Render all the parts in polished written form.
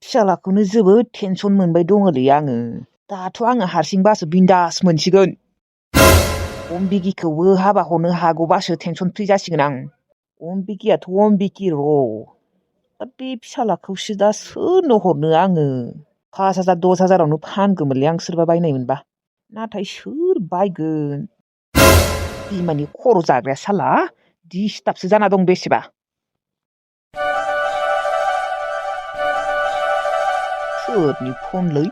फिसालाखौनो जोबोद टेनसन मोनबाय दङलै आङो। दाथ' आङो हारसिंबासो बिन्दास मोनसिगोन। अम्बिकिखौबो हाबा हरनो हागौबासो टेनसन फ्रि जासिगोन आं। अम्बिकियाथ' अम्बिकि र'। बे फिसालाखौसो दा सोरनो हरनो आङो। 5,000 10,000आवनो फानगौमोनलै आं सोरबा बायनायमोनबा। नाथाय सोर बायगोन? बिमानि खर' जाग्राया साला डिस्टार्बसो जाना दं बेसेबा। सोरनि फनलै?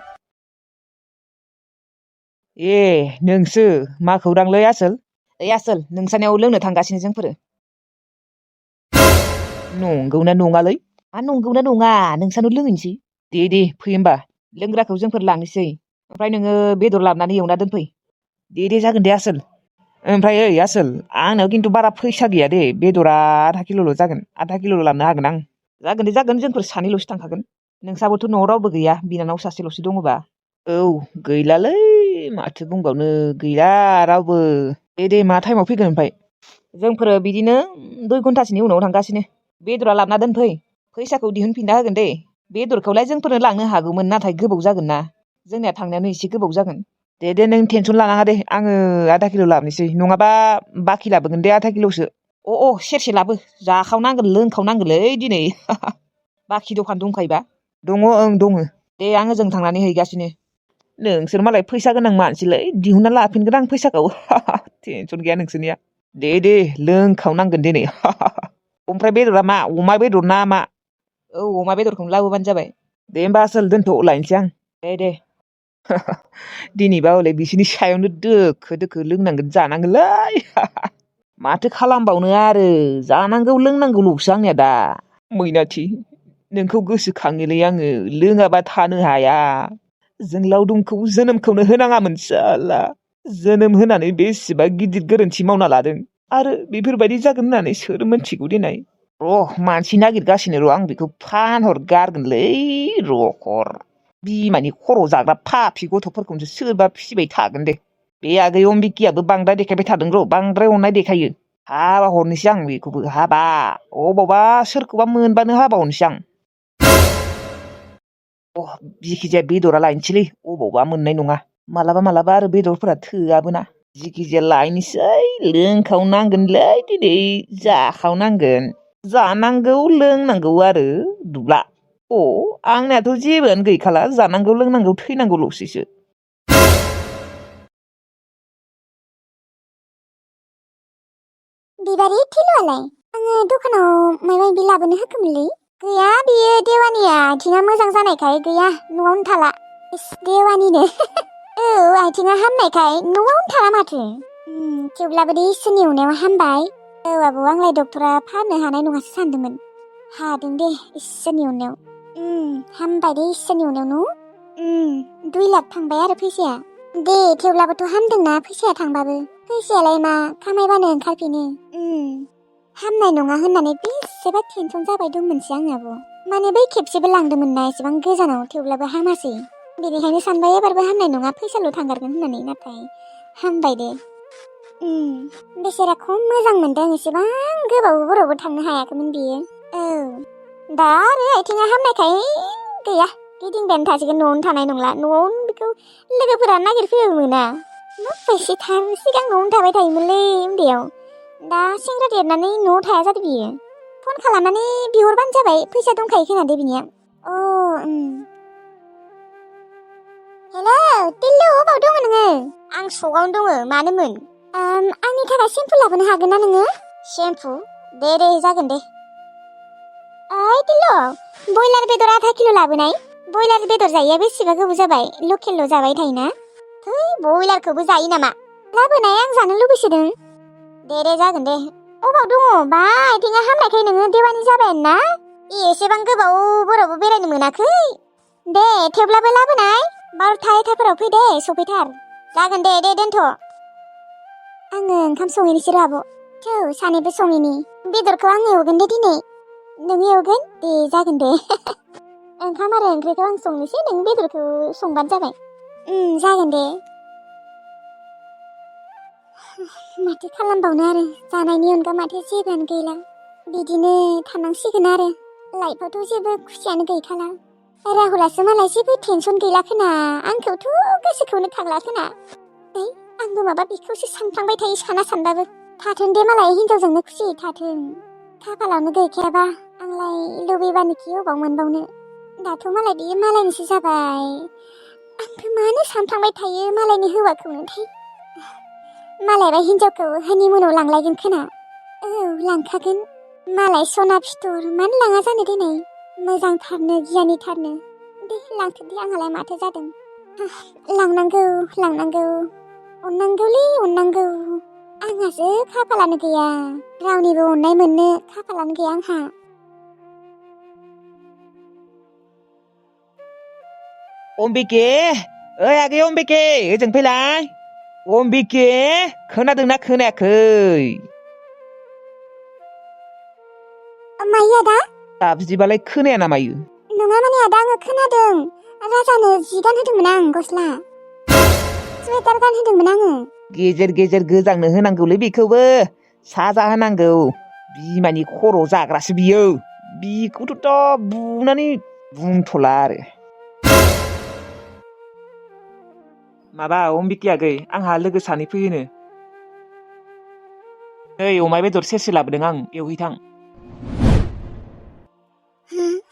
ए नोंसो मा खौरांलै आसोल? आसोल नोंसानियाव लोंनो थांगासिनो जोंफोरो। नंगौना नङालै? नंगौना नङा नोंसानाव लोंहैनोसै। दे फै होमबा लोंग्राखौ जोंफोर लांनोसै। ओमफ्राय नोङो बेदर लाबोनानै एवना दोनफै। दे जागोन दे आसोल। ओमफ्राय ओइ आसोल आंनाव खिन्थु बारा फैसा गैया दे। बेदरा आधा किल'ल' जागोन। आधा किल'ल' लाबोनो हागोन आं। जागोन जोंफोर सानैल'सो थांखागोन। नोंसाबोथ' न'आव रावबो गैया बिनानाव सासेल'सो दङबा। औ गैलालै माथो बुंबावनो गैला रावबो। दे मा टाइमाव फैगोन ओमफ्राय? जोंफोरो बिदिनो 2 घन्टासोनि उनाव थांगासिनो। बेदरा लाबोना दोनफै। फैसाखौ दिहुनफिनना होगोन दे। बेदरखौलाय जोंफोरनो लांनो हागौमोन नाथाय गोबाव जागोन ना। जोंनिया थांनायावनो एसे गोबाव जागोन। दे नों टेनसन लानाङा दे आङो आधा किल' लाबोनोसै नङाबा बाखि लाबोगोन दे आधा किल'सो। सेरसे लाबो जाखावनांगोन लोंखावनांगोनलै दिनै। बाखि दखान दंखायोबा? दङ ओं दङ। दे आङो जों थांनानै हैगासिनो। नोंसोर मालाय फैसा गोनां मानसिलै दिहुनना लाफिनगोन आं फैसाखौ। टेनसन गैया नोंसोरनिया। दे लोंखावनांगोन दिनै। ओमफ्राय बेदरा मा अमा बेदर ना मा? औ अमा बेदरखौनो लाबोबानो जाबाय। दे होमबा आसोल दोनथ' लायनोसै आं। दे। दिनैबा हले बिसोरनि सायावनो दोखो लोंनांगोन जानांगोनलै। माथो खालामबावनो आरो जानांगौ लोंनांगौल'सो आंनिया दा। मैनाथि नोंखौ गोसोखाङोलै आङो लोङाबा थानो हाया। जों लावदुमखौ जोनोमखौनो होनाङामोन साला। जोनोम होनानै बेसेबा गिदिर गोरोन्थि मावना लादों। आरो बेफोरबायदि जागोन होननानै सोर मोनथिगौ देनाय। मानसि नागिरगासिनो र' आं बेखौ फानहरगारगोनलै र'। बिमानि खर' जाग्रा फाफि गथ'फोरखौसो सोरबा फिसिबाय थागोन दे। बे आगै अम्बिकियाबो बांद्राय देखायबाय थादों र' बांद्राय अननाय देखायो। हाबा हरनोसै आं बेखौबो हाबा अबावबा सोरखौबा मोनबानो हाबा हरनोसै आं। जिखिजाया बेदरा लायनोसैलै अबावबा मोननाय नङा। मालाबा आरो बेदरफोरा थोआबोना। जिखिजाया लायनोसै लोंखावनांगोनलै दिनै जाखावनांगोन। जानांगौ लोंनांगौ आरो दुब्ला। आंनियाथ' जेबोआनो गैखाला जानांगौ लोंनांगौ थैनांगौल'सैसो। बिबारि थिलुआलाय? आङो दखानाव माबा माबि लाबोनो होखोमोनलै। गैया बियो देवानिया आथिङा मोजां जानायखाय गैया न'आवनो थाला। देवानिनो। औ आथिङा हामनायखाय न'आवनो थाला माथो। थेवब्लाबो दे इसोरनि अननायाव हामबाय। औ आबौ आंलाय डक्टरा फाहामनो हानाय नङासो सानदोंमोन। हादों दे इसोरनि अननायाव। हामबाय दे इसोरनि अननायाव न'। 2 लाख थांबाय आरो फैसाया। दे थेवब्लाबोथ' हामदोंना फैसाया थांबाबो। फैसायालाय मा खामायबानो ओंखारफिनो। हामनाय नङा होननानै बेसेबा टेनसन जाबाय दंमोनसै आं आब'। माने बै खेबसेबो लांदोंमोन ना एसेबां गोजानाव थेवब्लाबो हामासै। बेनिखायनो सानबाय एबारबो हामनाय नङा फैसाल' थांगारगोन होननानै नाथाय हामबाय दे। बेसेरा खम मोजां मोनदों एसेबां गोबावबो थांनो हायाखैमोन बियो। औ दा आरो आथिङा हामनायखाय गैया गिदिंबायानो थासिगोन न'आवनो थानाय नंला। न'आवनो बेखौ लोगोफोरा नागिरफैबाबो मोना। बेसेथार सिगां न'आवनो थाबाय थायोमोनलै उन्दैयाव। दा सेंग्रा देरनानै न'आव थाया जादों बियो। फन खालामनानै बिहरबानो जाबाय फैसा दंखायो खोनादे बिनिया। हेलौ टिल्लु अबाव दङ नोङो? आं सकआवनो दङ मानोमोन? आंनि थाखाय सेम्पु लाबोनो हागोन ना नोङो? सेम्पु? दे जागोन दे। ओइ टिल्लु बयलार बेदर आधा किल' लाबोनाय। बयलार बेदर जायैया बेसेबा गोबाव जाबाय लकेलल' जाबाय थायोना। थै बयलारखौबो जायो नामा? लाबोनाय आं जानो लुबैसोदों। दे जागोन दे। अबाव दङ बा आथिङा हामनायखाय नोङो देवानि जाबायानो ना? एसेबां गोबाव बोरावबो बेरायनो मोनाखै। दे थेवब्लाबो लाबोनाय 12था 1थाफोराव फै दे सफैथार। जागोन दे दोनथ'। आङो ओंखाम संहैनोसै र' आब'। थौ सानैबो संहैनि। बेदरखौ आं एवगोन दे दिनै। नों एवगोन? दे जागोन दे। ओंखाम आरो ओंख्रिखौ आं संनोसै नों बेदरखौ संबानो जाबाय। जागोन दे। माथो खालामबावनो आरो जानायनि अनगा माथो जेबोआनो गैला। बिदिनो थानांसिगोन आरो लाइफआवथ' जेबो खुसियानो गैखाला। राहुलासो मालाय जेबो टेनसन गैला खोना आंखौथ' गोसोखौनो खांला खोना आंबो माबा बेखौसो सानफ्लांबाय थायो साना सानबाबो थाथों दे मालाय हिनजावजोंनो खुसि थाथों खाफालावनो गैखायाबा आंलाय लुबैबानोखि अबाव मोनबावनो दाथ' मालाय बेयो मालायनिसो जाबाय आंबो मानो सानफ्लांबाय थायो मालायनि हौवाखौनोथाय मालायबा हिनजावखौ हानिमुनाव लांलायगोन खोना औ लांखागोन मालाय सना फिथर मानो लाङा जानो देनाय मोजांथारनो गियानिथारनो दे लांथों दे आंहालाय माथो जादों लांनांगौ लांनांगौ अननांगौलै अननांगौ आंहासो खाफालानो गैया रावनिबो अननाय मोननो खाफालानो गैया आंहा अम्बिके ओइ आगै अम्बिके ओजों फैलाय अम्बिके खोनादोंना खोनायाखै मायो आदा दा बिदिबालाय खोनाया ना मायो नङा माने आदा आङो खोनादों राजानो जि गानहोदोंमोन आं गस्ला सुवेटार गानहोदोंमोन आङो गेजेर गेजेर गोजांनो होनांगौलै बेखौबो साजा होनांगौ बिमानि खर' जाग्रासो बियो बिखौथ' बुनानै बुंथ'ला आरो माबा अम्बिके आगै आंहा लोगो सानै फैयोनो नै अमा बेदर सेरसे लाबोदों आं एवहैथां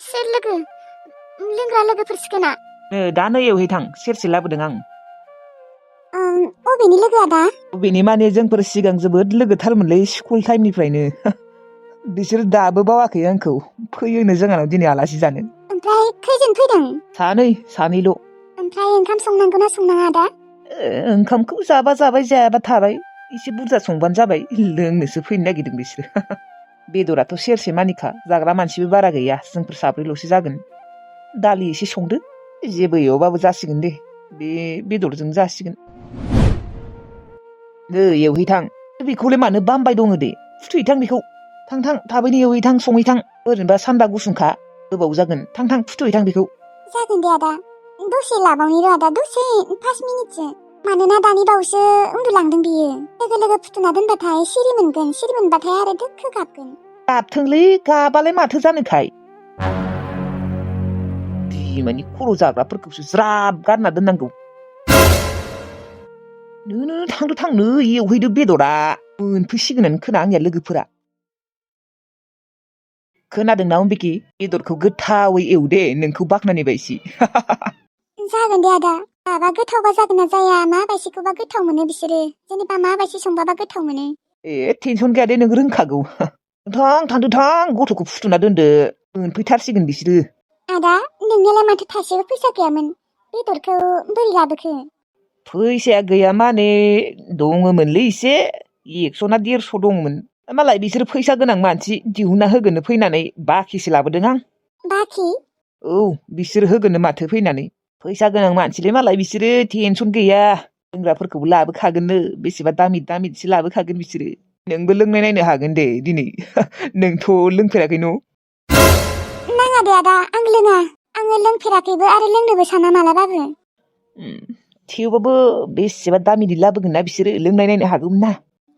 सोर लोगो लोंग्रा लोगोफोर सिखोना दा नै एवहैथां सेरसे लाबोदों आं अबेनि लोगो आदा बेनि माने जोंफोर सिगां जोबोद लोगोथारमोनलै स्कुल टाइमनिफ्रायनो बिसोर दाबो बावाखै आंखौ फैयोनो जोंहानाव दिनै आलासि जानो ओमफ्राय खैजोन फैदों सानैल' ओमफ्राय ओंखाम संनांगौना संनाङा आदा ओंखामखौ जाबा जाबाय जायाबा थाबाय एसे बुरजा संबानो जाबाय लोंनोसो फैनो नागिरदों बिसोरो बेदराथ' सेरसे मानिखा जाग्रा मानसिबो बारा गैया जोंफोर साब्रैल'सो जागोन दालि एसे संदो जेबो एवबाबो जासिगोन दे बे बेदरजों जासिगोन एवहैथां बेखौलाय मानो बामबाय दङ दे फुथुहैथां बेखौ थां थाबैनो एवहैथां संहैथां ओरैनोबा सानबा गुसुंखा गोबाव जागोन थां फुथुहैथां बेखौ जागोन दे आदा दसे लाबावनि र' आदा दसे 5 मिनिटसो मानोना दानि बावैसो उन्दुलांदों बियो लोगो फुथुना दोनबाथाय सिरि मोनबाथाय आरो दोखो गाबगोन गाबथोंलै गाबालाय माथो जानोखाय बिमानि खर' जाग्राफोरखौसो ज्राब गारना दोननांगौ नो थांनो एवहैदो बेदरा मोनफैसिगोनानो खोना आंनिया लोगोफोरा खोनादोंना अम्बिके बेदरखौ गोथावै एवदे नोंखौ बाख्नायनाय बायसि जागोन दे आदा माबा गोथावबा जागोन ना जाया माबायसिखौबा गोथाव मोनो बिसोरो जेनेबा माबायसि संबाबा गोथाव मोनो टेनसन गैया दे नों रोंखागौ थां गथ'खौ फुथुना दोनदो मोनफैथारसिगोन बिसोरो आदा नोंनियालाय माथो थाइसेबो फैसा गैयामोन बेदरखौ बोरै लाबोखो फैसाया गैया माने दङमोनलै एसे 100 ना 150 दङमोन मालाय बिसोर फैसा गोनां मानसि दिहुनना होगोननो फैनानै बाखिसो लाबोदों आं बाखि औ बिसोर होगोननो माथो फैनानै फैसा गोनां मानसिलै मालाय बिसोरो टेनसन गैया लोंग्राफोरखौबो लाबोखागोननो बेसेबा दामिसो लाबोखागोन बिसोरो नोंबो लोंनाय नायनो हागोन दे दिनै नोंथ' लोंफेराखै न' नाङा दे आदा आं लोङा आङो लोंफेराखैबो आरो लोंनोबो साना मालाबाबो थेवबाबो बेसेबा दामिनि लाबोगोन ना बिसोरो लोंनाय नायनो हागौमोन ना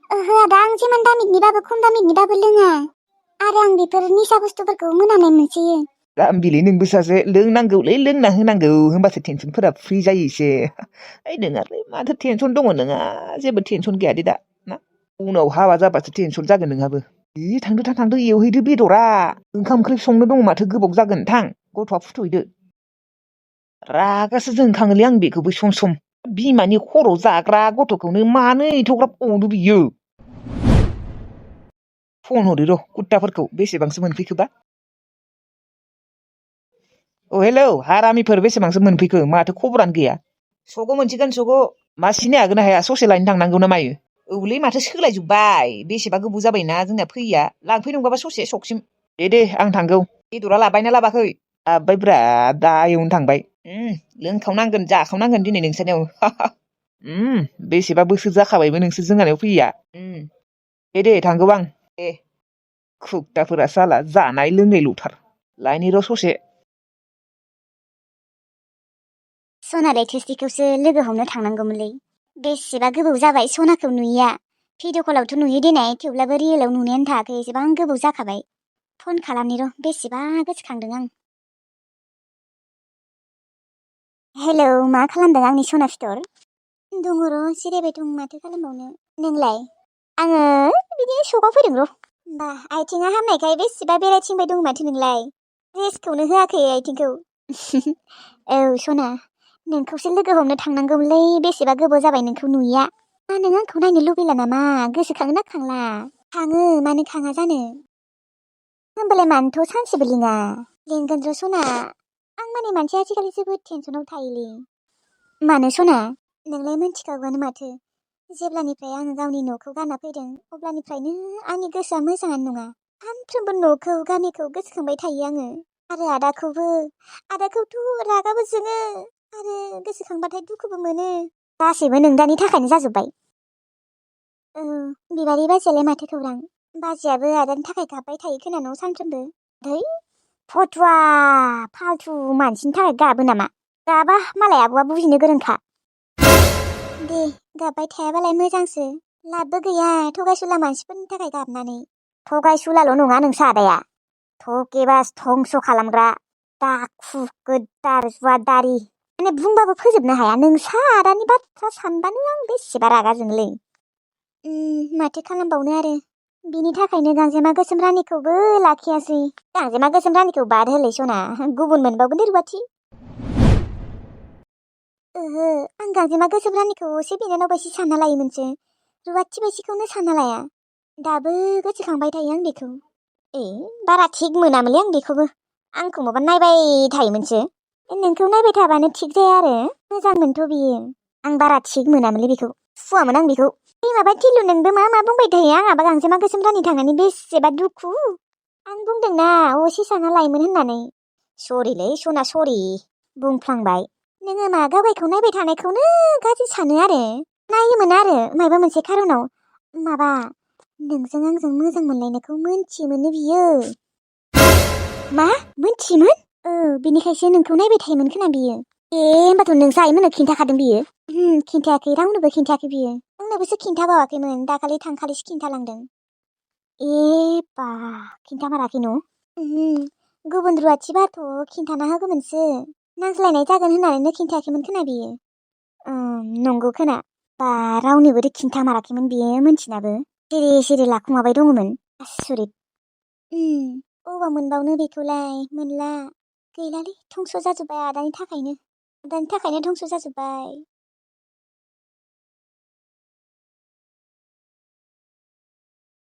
ओहो आदा आं जेमान दामिनिबाबो खम दामिनिबाबो लोङा आरो आं बेफोर निसा बुस्थुफोरखौ मोनामनाय मोनसोयो जाम्बिलै नोंबो सासे लोंनांगौलै लोंना होनांगौ होमबासो टेनसनफोरा फ्रि जायो एसे नोंहालाय माथो टेनसन दङ नोंहा जेबो टेनसन गैया दे दा ना उनाव हाबा जाबासो टेनसन जागोन नोंहाबो थांदो एवहैदो बेदरा ओंखाम ओंख्रि संनो दङ माथो गोबाव जागोन थां गथ'आ फुथुहैदो रागासो जोंखाङोलै आं बेखौबो सम बिमानि खर' जाग्रा गथ'खौनो मानो एथ'ग्राब अनो बियो फन हरो र' कुत्ताफोरखौ बेसेबांसो मोनफैखोबा हेलौ हारामिफोर बेसेबांसो मोनफैखो माथो खबरानो गैया सग' मोनसिगोन सग' मा सिनाय हागोन ना हाया ससे लायनो थांनांगौ ना मायो औलै माथो सोलायजोब्बाय बेसेबा गोबाव जाबायना जोंना फैया लांफै नंगाबा ससे सकसिम दे आं थांगौ बेदरा लाबायना लाबाखै लाबायब्रा दा एवनो थांबाय लोंखावनांगोन जाखावनांगोन दिनै नोंसानियाव बेसेबा बोसोर जाखाबायबो नोंसोर जोंहानाव फैया दे थांगौ आं दे खुक्ताफोरा साला जानाय लोंनायल'थार लायनि र' ससे सना लेक्ट्रिसिटिखौसो लोगो हमनो थांनांगौमोनलै बेसेबा गोबाव जाबाय सनाखौ नुयिया भिडिअ कलावथ' नुयो देनाय थेवब्लाबो रियेलाव नुनायानो थायाखै एसेबां गोबाव जाखाबाय फन खालामनि र' बेसेबा गोसोखांदों आं हेलौ, मा खालामदों आंनि सना फिथर? दङ र' जिरायबाय दं, माथो खालामबावनो। नोंलाय? आङो बिदिनो सकआव फैदों र'। बा आथिङा हामनायखाय बेसेबा बेरायथिंबाय दं माथो नोंलाय? रेस्टखौनो होआखै आथिंखौ। औ सना, नोंखौसो लोगो हमनो थांनांगौमोनलै, बेसेबा गोबाव जाबाय नोंखौ नुयिया। मा नों आंखौ नायनो लुबैला नामा? गोसोखाङो ना खांला? खाङो, मानो खाङा जानो? होमबालाय मानोथ' सानसेबो लिङा? लिंगोन र' सना। आं माने मानसिया आजिखालि जोबोद टेनसनाव थायोलै। मानो सना? नोंलाय मिन्थिखागौआनो माथो। जेब्लानिफ्राय आङो गावनि न'खौ गारना फैदों, अब्लानिफ्रायनो आंनि गोसोआ मोजाङानो नङा। सानफ्रोमबो न'खौ गामिखौ गोसोखांबाय थायो आङो। आरो आदाखौथ' रागाबो जोङो, आरो गोसोखांबाथाय दुखुबो मोनो। गासैबो नोंदानि थाखायनो जाजोब्बाय। औ, बिबारि बाजैयालाय माथो खौरां? बाजैयाबो आदानि थाखाय गाबबाय थायो खोना न' सानफ्रोमबो। धै फटुवा, फाल्थु मानसिनि थाखाय गाबो नामा? गाबा, मालाय आब'आ बुजिनो गोरोंखा। दे, गाबबाय थायाबालाय मोजांसो। लाबबो गैया थगायसुला मानसिफोरनि थाखाय गाबनानै। थगायसुलाल' नङा नोंसा आदाया, थकेबास धंस' खालामग्रा, दाखु गोद्दार जुवादारि। माने बुंबाबो फोजोबनो हाया। नोंसा आदानि बाथ्रा सानबानो आं बेसेबा रागा जोङोलै। माथो खालामबावनो आरो। बिनि थाखायनो गांजेमा गोसोम रानिखौबो लाखियासै। गांजेमा गोसोम रानिखौ बाद होलै सना, गुबुन मोनबावगोन दे रुवाथि। ओहो, आं गांजेमा गोसोम रानिखौ असे बिनानाव बायदि सानना लायोमोनसो। रुवाथि बायदिखौनो सानना लाया। दाबो गोसोखांबाय थायो आं बेखौ। बारा थिग मोनामोनलै आं बेखौबो। आंखौ माबा नायबाय थायोमोनसो। नोंखौ नायबाय थाबानो थिग जाया आरो। मोजांमोनथ' बियो। आं बारा थिग मोनामोनलै बेखौ। सुवामोन आं बेखौ। माबा थिलु, नोंबो मा मा बुंबाय थायो? आंहाबा गांजेमा गोसोम रानि थांनानै बेसेबा दुखु। आं बुंदोंना असे सानना लायोमोन होननानै। सरिलै सना, सरि। बुंफ्लांबाय। नोङो मा गावगायखौ नायबाय थानायखौनो गाज्रि सानो आरो? नायोमोन आरो मायबा मोनसे खारनाव। माबा, नोंजों आंजों मोजां मोनलायनायखौ मोनथियोमोननो बियो। मा? मोनथियोमोन? बिनिखायसो नोंखौ नायबाय थायोमोन खोना बियो। होमबाथ' नोंसा आइमोननो खिन्थाखादों बियो? खिन्थायाखै, रावनोबो खिन्थायाखै बियो। आंनोबोसो खिन्थाबावाखैमोन, दाखालि थांखालिसो खिन्थालांदों। बा, खिन्थामाराखै न'? गुबुन रुवाथिबाथ' खिन्थाना होगौमोनसो। नांज्लायनाय जागोन होननानैनो खिन्थायाखैमोन खोना बियो। नंगौ खोना। बा, रावनोबो खिन्थामाराखैमोन बियो मोनथिनाबो। सिरि सिरि लाखुमाबाय दङमोन। आसुरित। अबाव मोनबावनो बेखौलाय, मोनला। गैलालै, धंस' जाजोब्बाय आदानि थाखायनो। आदानि थाखायनो धंस' जाजोब्बाय।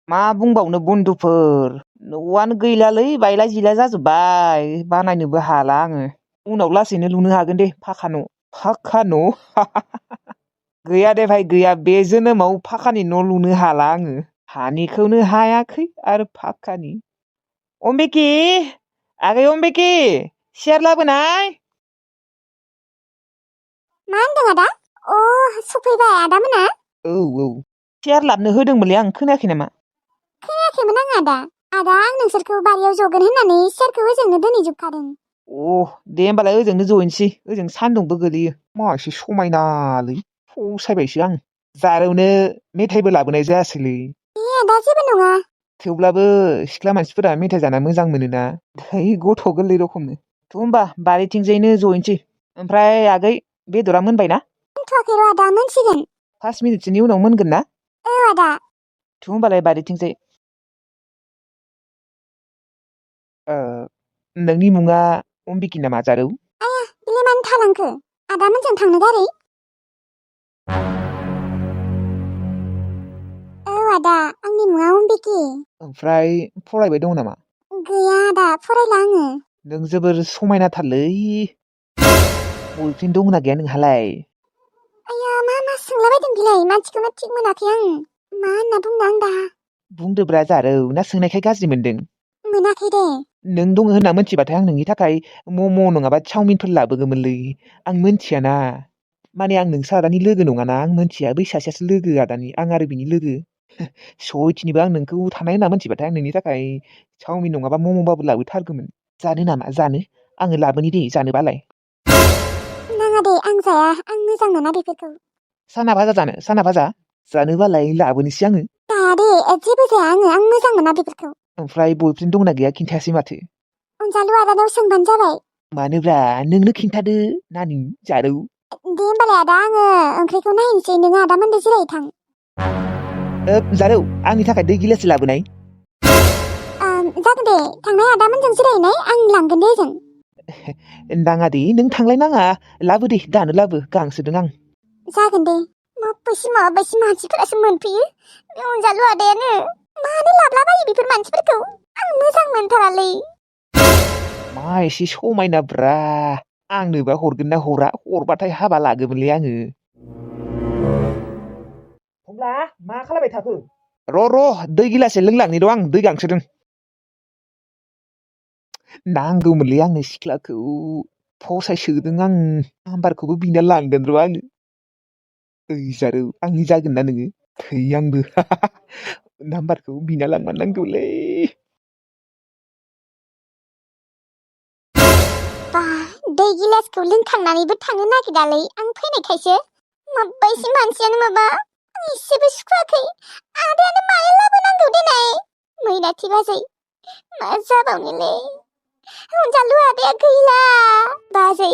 मा बुंबावनो बन्दुफोर, न'आनो गैलालै, बायला जिला जाजोब्बाय। बानायनोबो हाला आङो। उनाव लासैनो लुनो हागोन दे फाखा न'। फाखा न'? गैया दे भाइ गैया, बे जोनोमाव फाखानि न' लुनो हाला आङो। हानिखौनो हायाखै आरो फाखानि। अम्बिकी, आगै अम्बिकी, सियार लाबोनाय। मा होनदों आदा? सफैबाय आदा मोना? औ, सियार लाबनो होदोंमोनलै आं, खोनायाखै नामा? खोनायाखैमोन आं आदा। आदा, आं नोंसोरखौ बारियाव जगोन होननानै सियारखौ ओजोंनो दोनहैजोबखादों। दे होमबालाय ओजोंनो जहैनोसै, ओजों सान्दुंबो गोलैयो। मा एसे समायनालै, फसायबायसो आं। जारौनो मेथाइबो लाबोनाय जायासैलै। आदा, जेबो नङा। थेवब्लाबो सिख्ला मानसिफोरा मेथाइ जाना मोजां मोनोना। गथ' गोरलै रखमनो। थ' होमबा बारिथिंजायनो जहैनोसै। ओमफ्राय आगै, बेदरा मोनबाय ना? मोनथ'वाखै र' आदा, मोनसिगोन। 5 मिनिटसोनि उनाव मोनगोन ना? औ आदा। थ' होमबालाय बारिथिंजाय। नोंनि मुङा अम्बिकी नामा जारौ? आया, बेलाय मानो थालांखो? आदा मोनजों थांनो गारै? औ आदा, आंनि मुङा अम्बिकी। ओमफ्राय फरायबाय दं नामा? गैया आदा, फरायला आङो। नों जोबोर समायनाथारलै। बयफ्रेन्ड दंना गैया नोंहालाय? आया, मा सोंलाबायदों बिलाय? मानसिखौनो थिग मोनाखै आं। मा होनना बुंनो आं दा? बुंदोब्रा जारौ, ना सोंनायखाय गाज्रि मोनदों? मोनाखै दे। नों दङ होनना मिथिबाथाय आं नोंनि थाखाय मम' नङाबा चावमिनफोर लाबोगौमोनलै। आं मिथियाना। माने आं नोंसो आदानि लोगो नङाना, आं मिथिया। बै सासेयासो लोगो आदानि, आं आरो बिनि लोगो। सयथिनिबो आं नोंखौ थानाय होनना मिथिबाथाय आं नोंनि थाखाय चावमिन नङाबा मम'बाबो लाबोथारगौमोन। जानो नामा? जानो? आङो लाबोनि दे, जानोबालाय। नाङा दे, आं जाया। आं मोजां मोना बेफोरखौ। साना भाजा जानो? साना भाजा? जानोबालाय लाबोनोसै आङो। जाया दे, जेबो जाया आं मोजां मोना बेफोरखौ। ओमफ्राय बयफ्रेन्ड दंना गैया खिन्थायासै माथो? अनजालु आदानाव सोंबानो जाबाय। मानोब्रा नोंनो खिन्थादो नानि जारौ। दे होमबालाय आदा आङो ओंख्रिखौ नायनोसै नोङो आदामोनदो जिराय थां। जारौ आंनि थाखाय दै गिलाससे लाबोनाय। जागोन दे थांनाय आदामोनजों जिरायनाय आं लांगोन दे ओजों। नाङा दे नों थांलायनाङा लाबो दे दानो लाबो गांसोदों आं। जागोन दे माबायसि मानसिफोरासो मोनफैयो बे अनजालु आदायानो मानो लाबलाबायो बेफोर मानसिफोरखौ आं मोजां मोनथारालै। मा एसे समायनाब्रा आंनोबा हरगोन ना हरा हरबाथाय हाबा लागोमोनलै आङो। होमब्ला मा खालामबाय थाखो? र' दै गिलासे लोंलांनि र' आं दै गांसोदों। नांगौमोनलै आंनो सिख्लाखौ फसायसोदों आं नाम्बारखौबो बिना लांगोन र' आङो। ओइ जारौ आंनि जागोन ना नोङो? थै आंबो नाम्बारखौ बिना लांमारनांगौलै। बा दै गिलासखौ लोंखांनानैबो थांनो नागिरालै आं फैनायखायसो माबायसि मानसियानो माबा आं एसेबो सुखुवाखै। आदायानो मानो लाबोनांगौ देनाय मैनाथि बाजै मा जाबावनोलै अनजालु आदाया गैला। बाजै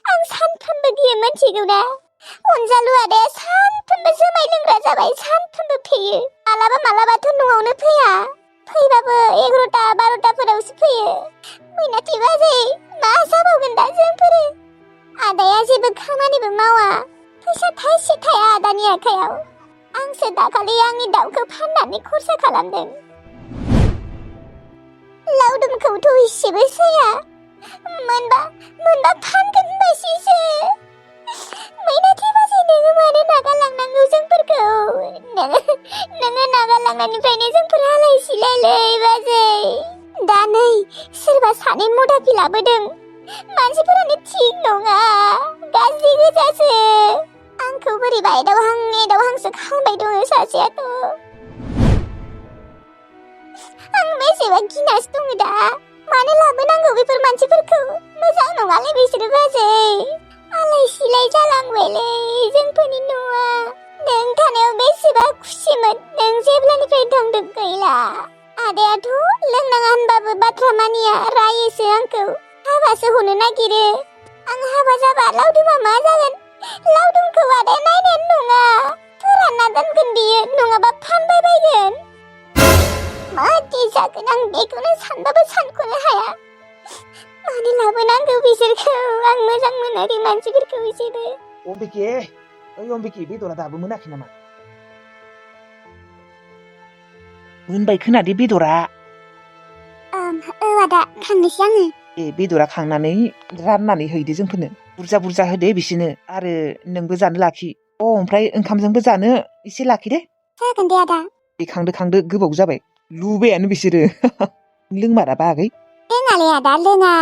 आं सानफ्रोमबो गियो मोनथिगौना अनजालु आदाया सानफ्रोमबो जुमाय लोंग्रा जाबाय सानफ्रोमबो फेयो मालाबाथ' न'आवनो फैया फैबाबो 11टा 12टाफोरावसो फैयो। मैनाथि बाजै मा जाबावगोन दा जोंफोरो आदाया जेबो खामानिबो मावा फैसा थाइसे थाया आदानि आखायाव आंसो दाखालि आंनि दाउखौ फाननानै खरसा खालामदों। लावदुमखौथ' इसेबो जाया मोनबा फानगोन होनबायसैसो। मैनाथि बाजै नोङो मानो नागारलांनांगौ जोंफोरखौ नोङो नागारलांनायनिफ्रायनो जोंफोर आलाय सिलायलै बाजै। दा नै सोरबा सानै मदाफि लाबोदों मानसिफोरानो थिग नङा गाज्रि गोजासो आंखौ बोरैबा एदावहांसो खालामबाय दङ सासेयाथ'। आं बेसेबा गिनासो दङ दा मानो लाबोनांगौ बेफोर मानसिफोरखौ मोजां नङालै बिसोरो बाजै आलाय सिलाय जालांबायलै जोंफोरनि न'आ। नों थानायाव बेसेबा खुसिमोन नों जेब्लानिफ्राय थांदों गैला। आदायाथ' लोंनाङा होनबाबो बाथ्रा मानिया रायोसो आंखौ हाबासो हरनो नागिरो। आं हाबा जाबा लावदुमा मा जागोन? लावदुमखौ आदाया नायनायानो नङा फोरानना दोनगोन बियो नङाबा फानबाय बायगोन। मादि जागोन आं बेखौनो सानबाबो सानख'नो हाया। मानो लाबोनांगौ बिसोरखौ आं मोजां मोना बे मानसिफोरखौ एसेबो। अम्बिके बेदरा दाबो मोनाखै नामा? मोनबाय खोनादे बेदरा। आदा खांनोसै आङो। बेदरा खांनानै राननानै हैदो जोंफोरनो बुरजा होदे बिसोरनो आरो नोंबो जानो लाखि। ओमफ्राय ओंखामजोंबो जानो एसे लाखि दे। जागोन दे आदा। खांदो गोबाव जाबाय लुबैयानो बिसोरो लोंमाराबा आगै? लोङालै आदा लोङा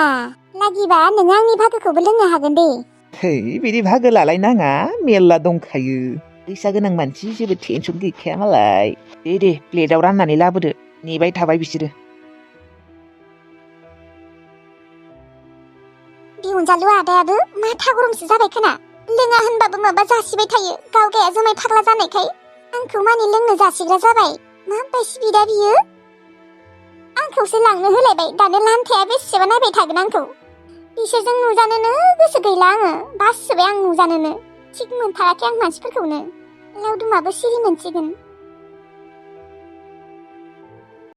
लागिबा नोङो आंनि भागोखौबो लोंनो हागोन दे। है बिदि भागो लालाय नाङा मेरला दंखायो फैसा गोनां मानसि जेबो टेनसन गैखाया मालाय। दे प्लेटाव राननानै लाबोदो नेबाय थाबाय बिसोरो। बे अनजालु आदायाबो माथा गरमसो जाबाय खोना लोङा होनबाबो माबा जासिबाय थायो गावगाया जुमाय फाग्ला जानायखाय आंखौ मानि लोंनो जासिग्रा जाबाय। माबायसि बिदा बियो आंखौसो लांनो होलायबाय दानो लान्थाया बेसेबा नायबाय थागोन आंखौ। बिसोरजों नुजानोनो गोसो गैला आङो बासोबाय आं नुजानोनो थिग मोनथाराखै आं मानसिफोरखौनो। लावदुमाबो सिरि मोनसिगोन।